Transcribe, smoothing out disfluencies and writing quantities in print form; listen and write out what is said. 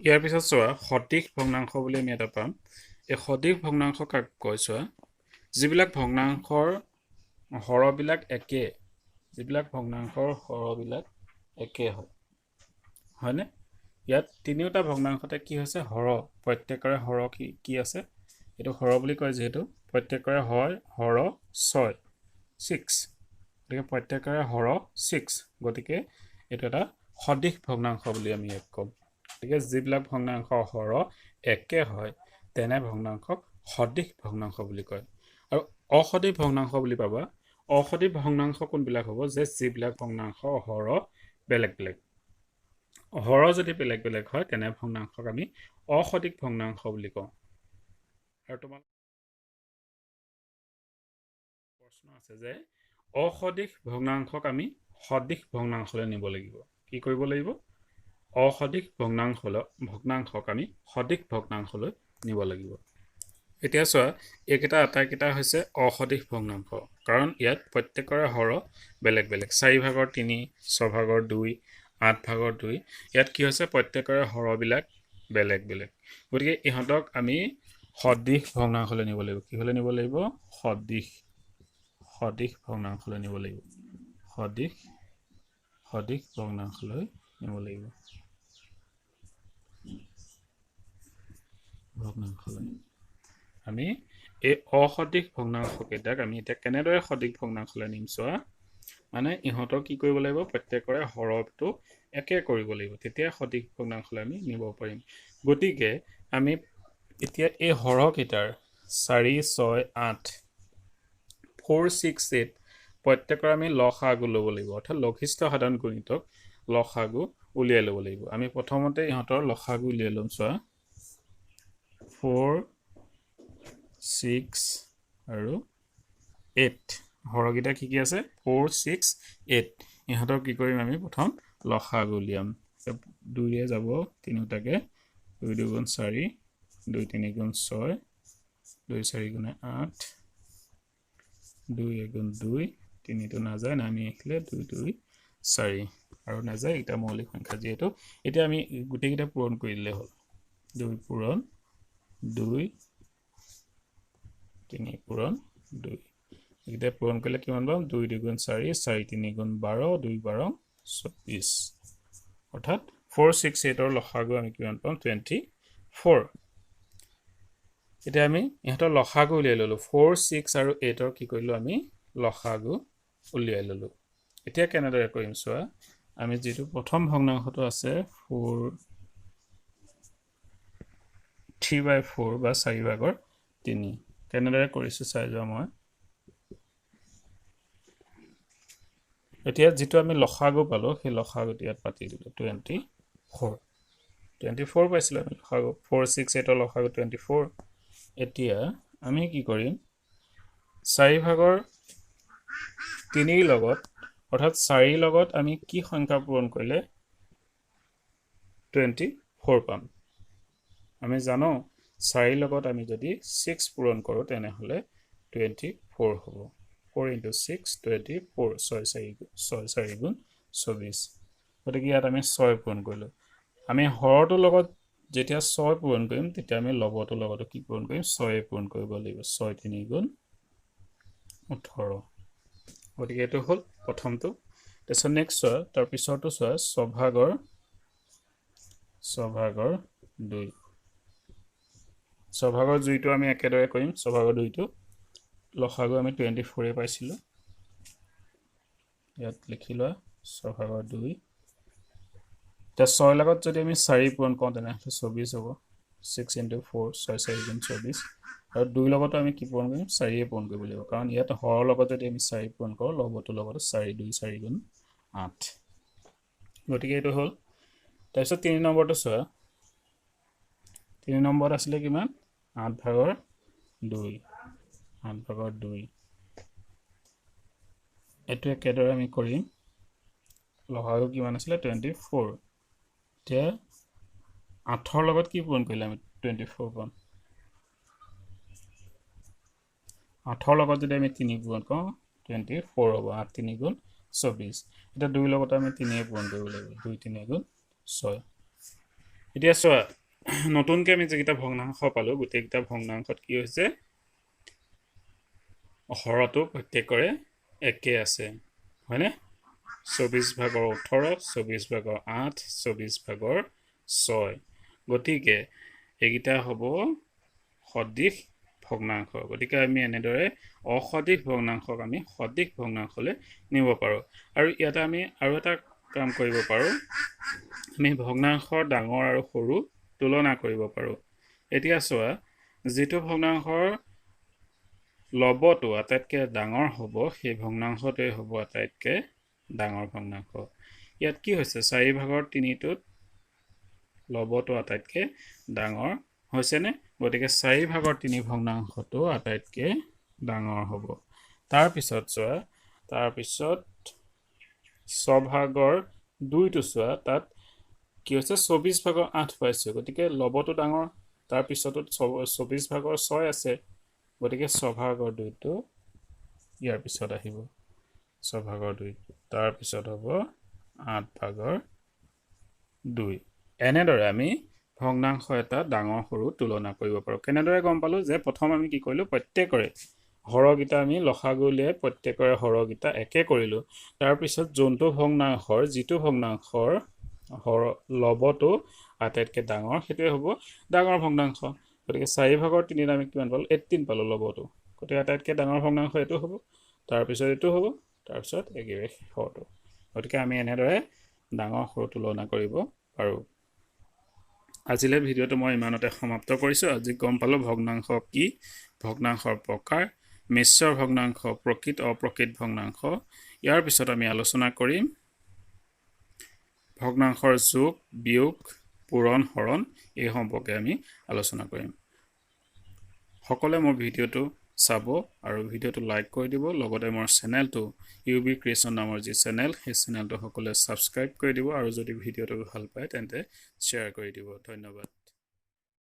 ইয়াৰ পিছত চোৱা সদিশ ভগ্নাংশ বুলি আমি এটা পাম। এই সদিশ ভগ্নাংশ কাক কয় চোৱা, যিবিলাক ভগ্নাংশৰ হৰবিলাক একে, যিবিলাক ভগ্নাংশৰ হৰবিলাক একে হয়, হয়নে? ইয়াত তিনিওটা ভগ্নাংশতে কি হৈছে, হৰ, প্ৰত্যেকৰে হৰ কি কি আছে, এইটো হৰ বুলি কয় যিহেতু প্ৰত্যেকৰে হয় হৰ 6, 6, গতিকে প্ৰত্যেকৰে হৰ 6, গতিকে এইটো এটা সদিশ ভগ্নাংশ বুলি আমি ইয়াক ক'ম। গতিকে যিবিলাক ভগ্নাংশ হৰ একে হয় তেনে ভগ্নাংশক সদিশ ভগ্নাংশ বুলি কয়। আৰু অসদিশ ভগ্নাংশ বুলি পাবা, অসদিশ ভগ্নাংশ কোনবিলাক হ'ব, যে যিবিলাক ভগ্নাংশ হৰ বেলেগ বেলেগ, হৰ যদি বেলেগ বেলেগ হয় তেনে ভগ্নাংশক আমি অসদিশ ভগ্নাংশ বুলি কওঁ। আৰু তোমাৰ প্ৰশ্ন আছে যে অসদিশ ভগ্নাংশক আমি সদিশ ভগ্নাংশলৈ নিব লাগিব। কি কৰিব লাগিব? অসদিশ ভগ্নাংশক আমি সদিশ ভগ্নাংশলৈ নিব লাগিব। এতিয়া চোৱা এইকেইটা আটাইকেইটা হৈছে অসদিশ ভগ্নাংশ, কাৰণ ইয়াত প্ৰত্যেকৰে হৰ বেলেগ বেলেগ, 4 ভাগৰ 3, 6 ভাগৰ 2, 8 ভাগৰ 2, ইয়াত কি হৈছে প্ৰত্যেকৰে হৰবিলাক বেলেগ বেলেগ, গতিকে ইহঁতক আমি সদিশ ভগ্নাংশলৈ নিব লাগিব। কি হ'লে নিব লাগিব? সদিশ, সদিশ ভগ্নাংশলৈ নিব লাগিব, সদিশ, সদিশ ভগ্নাংশলৈ নিব লাগিব, ভগ্নাংশলৈ। আমি এই অসদিশ ভগ্নাংশকেইটাক আমি এতিয়া কেনেদৰে সদিশ ভগ্নাংশলৈ নিম চোৱা, মানে ইহঁতক কি কৰিব লাগিব, প্ৰত্যেকৰে হৰটো একে কৰিব লাগিব, তেতিয়া সদিশ ভগ্নাংশলৈ আমি নিব পাৰিম। গতিকে আমি এতিয়া এই হৰকেইটাৰ 4, 6, 8, 4, 6, 8 প্ৰত্যেকৰ আমি লসাগু ল'ব লাগিব, অৰ্থাৎ লঘিষ্ঠ সাধাৰণ গুণিতক লসাগু উলিয়াই ল'ব লাগিব। আমি প্ৰথমতে ইহঁতৰ লসাগু উলিয়াই ল'ম চোৱা, 4, 6 আৰু 8, হৰকেইটা কি কি আছে, 4, 6, 8, ইহঁতক কি কৰিম আমি প্ৰথম লসাগু উলিয়াম। 2ৰে যাব তিনিওটাকে, 2 2 গুণ 4, 2 3 গুণ 6, 2 4 গুণে 8, 2 1 গুণ 2, 3টো নাযায়, নামি আহিলে 2 2 4 আৰু নাযায়, এইকেইটা মৌলিক সংখ্যা যিহেতু। এতিয়া আমি গোটেইকেইটা পূৰণ কৰি দিলে হ'ল, 2 পূৰণ 2, 3 পূৰণ 2, এইকেইটা পূৰণ কৰিলে কিমান পাম, 2 2 গুণ 4, 4 3 গুণ 12, 2 12 24, অৰ্থাৎ 4, 6, 8ৰ লসাগু আমি কিমান পাম, 24। এতিয়া আমি ইহঁতৰ লসাগু উলিয়াই ল'লোঁ, 4, 6 আৰু 8ৰ কি কৰিলোঁ আমি লসাগু উলিয়াই ল'লোঁ। এতিয়া কেনেদৰে কৰিম চোৱা, আমি যিটো প্ৰথম ভগ্নাংশটো আছে 4 3/4 বা 4 ভাগৰ 3, কেনেদৰে কৰিছোঁ চাই যোৱা মই। এতিয়া যিটো আমি লসাগু পালোঁ সেই লসাগুটো ইয়াত পাতি দিলোঁ, 24, 24 পাইছিলোঁ আমি লসাগু, 4, 6, 8ৰ লসাগু 24। এতিয়া আমি কি কৰিম, 4 ভাগৰ 3ৰ লগত, অৰ্থাৎ 4ৰ লগত আমি কি সংখ্যা পূৰণ কৰিলে 24 পাম। আমি জানো 4ৰ লগত আমি যদি 6 পূৰণ কৰোঁ তেনেহ'লে 24 হ'ব, 4 ইণ্টু 6 24, 6 4 6 4 গুণ 24, গতিকে ইয়াত আমি 6 পূৰণ কৰিলোঁ। আমি হৰটোৰ লগত যেতিয়া 6 পূৰণ কৰিম তেতিয়া আমি লবটোৰ লগতো কি পূৰণ কৰিম, 6 পূৰণ কৰিব লাগিব, 6 3 গুণ 18, গতিকে এইটো হ'ল প্ৰথমটো। তাৰপিছত নেক্সট চোৱা, তাৰ পিছৰটো চোৱা, 6 ভাগৰ 2, 6 ভাগৰ 2টো আমি একেদৰে কৰিম, 6 ভাগৰ 2টো লসাগু আমি 24 পাইছিলোঁ, ইয়াত লিখি লোৱা 6 ভাগৰ 2। এতিয়া 6 লগত যদি আমি 4 পূৰণ কৰোঁ তেনেহ'লে 24 হ'ব, 6 ইণ্টু 4, 6 4 গুণ 24, আৰু 2 লগতো আমি কি পূৰণ কৰিম, 4 পূৰণ কৰিব লাগিব, কাৰণ ইয়াত হৰৰ লগত যদি আমি 4 পূৰণ কৰোঁ লবটোৰ লগতো 4 2 4 গুণ 8, গতিকে এইটো হ'ল। তাৰপিছত 3 নম্বৰটো চোৱা, 3 নম্বৰত আছিলে কিমান, 8 ভাগৰ 2, 8 ভাগৰ 2, এইটো একেদৰে আমি কৰিম, লসাগু কিমান আছিলে 24, এতিয়া 8ৰ লগত কি পূৰণ কৰিলে আমি 24 পাম, 8ৰ লগত যদি আমি 3 পূৰণ কৰোঁ 24 হ'ব, 8 3 গুণ 24, এতিয়া 2 লগত আমি 3 পূৰণ কৰিব লাগিব, 2 3 গুণ 6, এতিয়া চোৱা, নতুনকৈ আমি যিকেইটা ভগ্নাংশ পালোঁ, গোটেইকেইটা ভগ্নাংশত কি হৈছে? হৰটো প্ৰত্যেকৰে একে আছে, হয়নে? 24 ভাগৰ 18, 24 ভাগৰ 8, 24 ভাগৰ 6। গতিকে এইকেইটা হ'ব সদৃশ ভগ্নাংশ। গতিকে আমি এনেদৰে অসদৃশ ভগ্নাংশক আমি সদৃশ ভগ্নাংশলৈ নিব পাৰোঁ। আৰু ইয়াতে আমি আৰু এটা কাম কৰিব পাৰোঁ, আমি ভগ্নাংশৰ ডাঙৰ আৰু সৰু তুলনা কৰিব পাৰোঁ। এতিয়া চোৱা, যিটো ভগ্নাংশৰ লবটো আটাইতকৈ ডাঙৰ হ'ব, সেই ভগ্নাংশটোৱে হ'ব আটাইতকৈ ডাঙৰ ভগ্নাংশ। ইয়াত কি হৈছে? 4 ভাগৰ 3টোত লবটো আটাইতকৈ ডাঙৰ হৈছেনে? গতিকে 4 ভাগৰ 3 ভগ্নাংশটো আটাইতকৈ ডাঙৰ হ'ব। তাৰপিছত চোৱা, তাৰপিছত 6 ভাগৰ 2টো চোৱা, তাত কি হৈছে? 24 ভাগৰ 8 পাইছোঁ, গতিকে লবটো ডাঙৰ। তাৰপিছতো 24 ভাগৰ 6 আছে, গতিকে 6 ভাগৰ 2টো ইয়াৰ পিছত আহিব, 6 ভাগৰ 2। তাৰপিছত হ'ব 8 ভাগৰ 2। এনেদৰে আমি ভগ্নাংশ এটা ডাঙৰ সৰু তুলনা কৰিব পাৰোঁ। কেনেদৰে গম পালোঁ যে প্ৰথম আমি কি কৰিলোঁ? প্ৰত্যেকৰে হৰকেইটা আমি লসাগু উলিয়াই প্ৰত্যেকৰে হৰকেইটা একে কৰিলোঁ। তাৰপিছত যোনটো ভগ্নাংশৰ, যিটো ভগ্নাংশৰ হৰ লবটো আটাইতকৈ ডাঙৰ, সেইটোৱে হ'ব ডাঙৰ ভগ্নাংশ। গতিকে 4 ভাগৰ 3ত আমি কিমান পালোঁ? 18 পালোঁ লবটো। গতিকে আটাইতকৈ ডাঙৰ ভগ্নাংশ এইটো হ'ব, তাৰপিছত এইটো হ'ব, তাৰপিছত একেবাৰে শেষৰটো। গতিকে আমি এনেদৰে ডাঙৰ সৰু তুলনা কৰিব পাৰোঁ। আজিলৈ ভিডিঅ'টো মই ইমানতে সমাপ্ত কৰিছোঁ। আজি গম পালোঁ ভগ্নাংশ কি, ভগ্নাংশৰ প্ৰকাৰ, মিশ্ৰ ভগ্নাংশ, প্ৰকৃত অপ্ৰকৃত ভগ্নাংশ। ইয়াৰ পিছত আমি আলোচনা কৰিম ভগ্নাংশৰ যোগ, বিয়োগ, পূৰণ, হৰণ, এই সম্পৰ্কে আমি আলোচনা কৰিম। সকলোৱে মোৰ ভিডিঅ'টো চাব আৰু ভিডিঅ'টো লাইক কৰি দিব। লগতে মোৰ চেনেলটো ইউ বি ক্ৰিয়েশ্যন নামৰ যি চেনেল, সেই চেনেলটো সকলোৱে ছাবস্ক্ৰাইব কৰি দিব আৰু যদি ভিডিঅ'টো ভাল পায় তেন্তে শ্বেয়াৰ কৰি দিব। ধন্যবাদ।